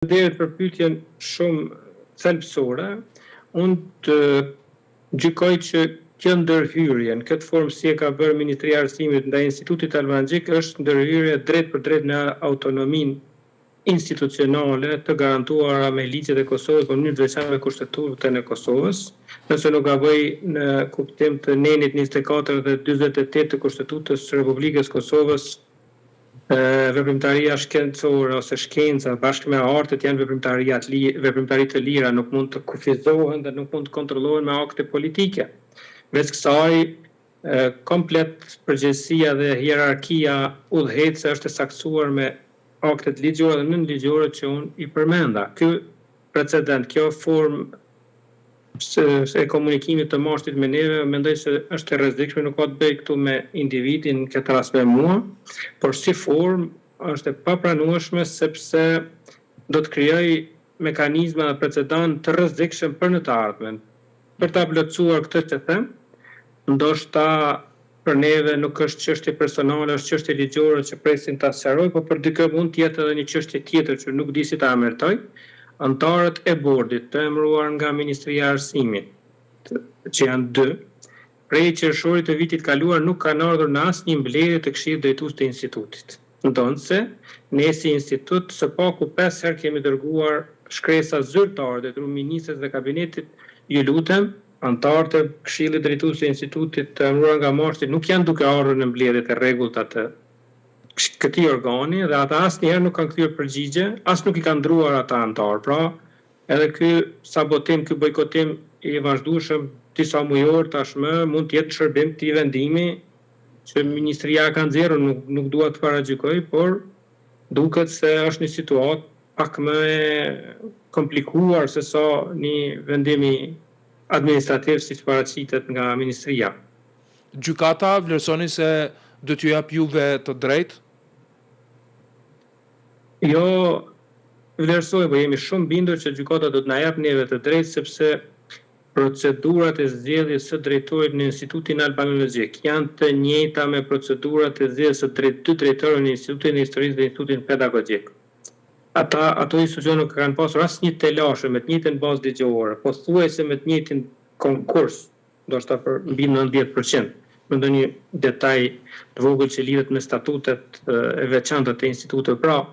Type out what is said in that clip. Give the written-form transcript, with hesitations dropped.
Faleminderit për pyetjen shumë thelbësore. Unë të gjykoj që kjo ndërhyrje në këtë formë si e ka bërë Ministria e Arsimit ndaj Institutit Albanologjik është ndërhyrje drejtpërdrejt në autonominë institucionale të garantuara me ligjet e Kosovës, por në mënyrë të veçantë me Kushtetutën e Kosovës. Nëse nuk gaboj në kuptim të nenit 24 dhe 48 të Kushtetutës së Republikës së Kosovës, veprimtaria shkencore ose shkenca bashkë me artet janë veprimtari të lira, nuk mund të kufizohen dhe nuk mund të kontrollohen me akte politike. Veç kësaj, komplet përgjegjësia dhe hierarkia udhëheqëse është e saktësuar me aktet ligjore dhe nënligjore që unë i përmenda. Ky precedent, kjo formë e komunikimit të MASHT-it me neve, mendoj se është e rrezikshme, nuk ka të bëjë këtu me individin, në këtë rast me mua, por si formë është e papranueshme sepse do të krijojë mekanizma dhe precedent të rrezikshëm për në të ardhmen. Për ta plotësuar këtë që them, ndoshta për neve nuk është çështje personale, është çështje ligjore që presim ta sqarojmë, por për dikë mund të jetë edhe një çështje tjetër që nuk di si ta emërtoj. Anëtarët e bordit të emëruar nga Ministria e Arsimit, që janë dy, prej qershorit të vitit kaluar nuk kanë ardhur në asnjë mbledhje të Këshillit Drejtues të Institutit. Ndonëse ne si institut së paku 5 herë kemi dërguar shkresa zyrtare drejtuar ministres dhe kabinetit, ju lutem, anëtarët e Këshillit Drejtues të Institutit të emëruar nga MASHT-i nuk janë duke ardhur në mbledhjet e rregullta të këtij organi dhe ata asnjëherë nuk kanë kthyer përgjigje, as nuk i kanë ndruar ata anëtarë. Pra, edhe ky sabotim, ky bojkotim i vazhdueshëm disa mujor tashmë mund të jetë në shërbim të këtij vendimi që ministria e ka nxjerrë, nuk nuk dua të paragjykoj, por duket se është një situatë pak më e komplikuar se sa një vendim administrativ siç paraqitet nga ministria. Gjykata vlerësoni se do t'ju jap juve të drejtë? Jo, vlerësoj, po jemi shumë bindur që gjykata do të na jap neve të drejtë sepse procedurat e zgjedhjes së drejtorit në Institutin Albanologjik janë të njëjta me procedurat e zgjedhjes së dy drejtorëve në Institutin e Historisë dhe Institutin Pedagogjik. Ata, ato institucione nuk kanë pasur asnjë telashe me të njëjtën bazë ligjore, pothuajse me të njëjtin konkurs, ndoshta për mbi 90%, me ndonjë detaj të vogël që lidhet me statutet e veçanta të instituteve. Pra,